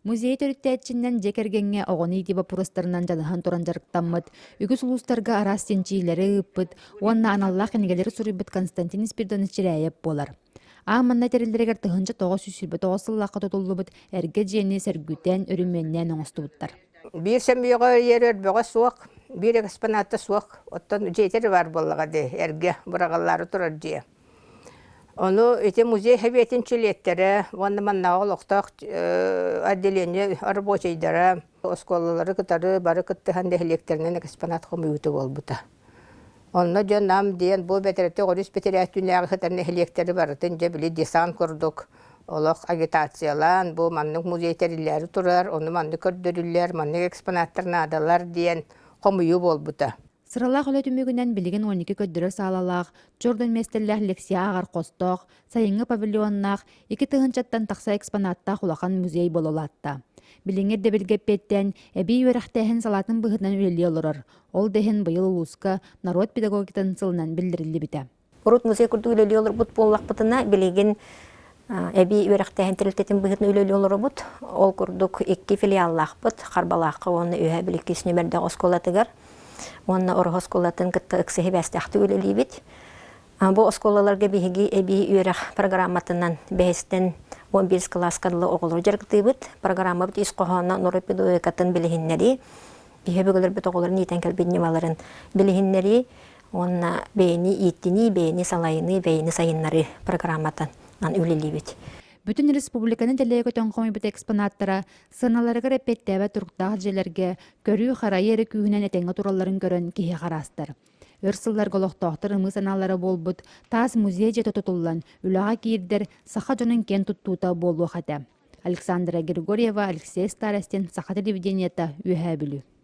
Музей төрүттээччинэн дьиэ кэргэҥҥэ оҕону иитии боппуруостарынан дьаныһан туран дьарыктаммыт, үгүс улуустарга араас чинчийиилэри ыыппыт уонна аналлаах кинигэлэри суруйбут Константин Спиридонович Чирээйэп буолар. Аан манна тэриллэригэр 1929 сыллаахха тутуллубут эргэ дьиэни сөргүтэн, өрөмүөннээн оҥостубуттар. Биир сөмүйэҕэ иэр өрбөҕө суох, биир экспоната суох. Оттон дьиэтэ баар буоллаҕа дии, эргэ быраҕыллаары турар дьиэ. Ону ити музей сэбиэтин чилиэттэрэ уонна маннааҕы олохтоох отделение рабочайдара оскуолалары кытары бары кыттыһан нэһилиэктэринэн экспонат хомуйуута буолбута. Онно дьэ Нам диэн бу бэтэрэтэ өрүс бэтэрээттүүнээҕи сытар нэһилиэктэри барытын дьэ били десант курдук олох агитациялаан бу маннык музей тэриллээри турар, ону маннык көрдөрүллэр, маннык экспонаттар наадалар диэн хомуйуу буолбута. Сыралаах үлэ түмүгүнэн билигин 12 көрдөрөр саалалаах, чордон миэстэлээх лекция ааҕар хостоох, сайыҥҥы павильоннаах, 2 тыһыынчаттан тахса экспонаттаах улахан музей буола улаатта. Билиҥҥи ирдэбилгэ эппиэттээн, эбии үөрэхтээһин салаатын быһыытынан үлэлии олорор. Ол да иһин быйыл улууска норуот педагогикатын сылынан биллэриллибитэ. Урут музей курдук үлэлии олорбут буоллахпытына, билигин эбии үөрэхтээһин тэрилтэтин быһыытынан үлэлии олоробут. Ол курдук икки филиаллаахпыт, Харбалаахха уонна Үөһээ Бүлүү нүмердээх оскуолатыгар уонна Ороһу оскуолатын кытта ыкса сибээстээхтик үлэлиибит. Бу оскуолаларга биһиги эбии үөрэх программатынан бэһистэн 11 кылааска дылы оҕолору дьарыктыыбыт. Программабыт ис хоһооно норуот педагогикатын билиһиннэрии, биһи өбүгэлэрбит оҕолорун иитэн кэлбит ньымаларын билиһиннэрии уонна бэйэни ииттинии, бэйэни салайыныы, бэйэни сайыннарыы программатынан үлэлиибит. Бүтүн республиканы дэлэйэ көтөн хомуйбут экспонаттара сыаналарыгар эппиэттээбэт туруктаах дьиэлэргэ көрүү-харайыы эрэ күүһүнэн этэҥҥэ туралларын көрөн киһи хараастар. Өр сылларга олохтоохтор ымыы санаалара буолбут таас музей дьиэтэ тутуллан, үлэҕэ киирдэр саха дьонун киэн туттуута буолуох этэ. Александра Григорьева, Алексей Старостин, Саха телевидениета, Үөһээ Бүлүү.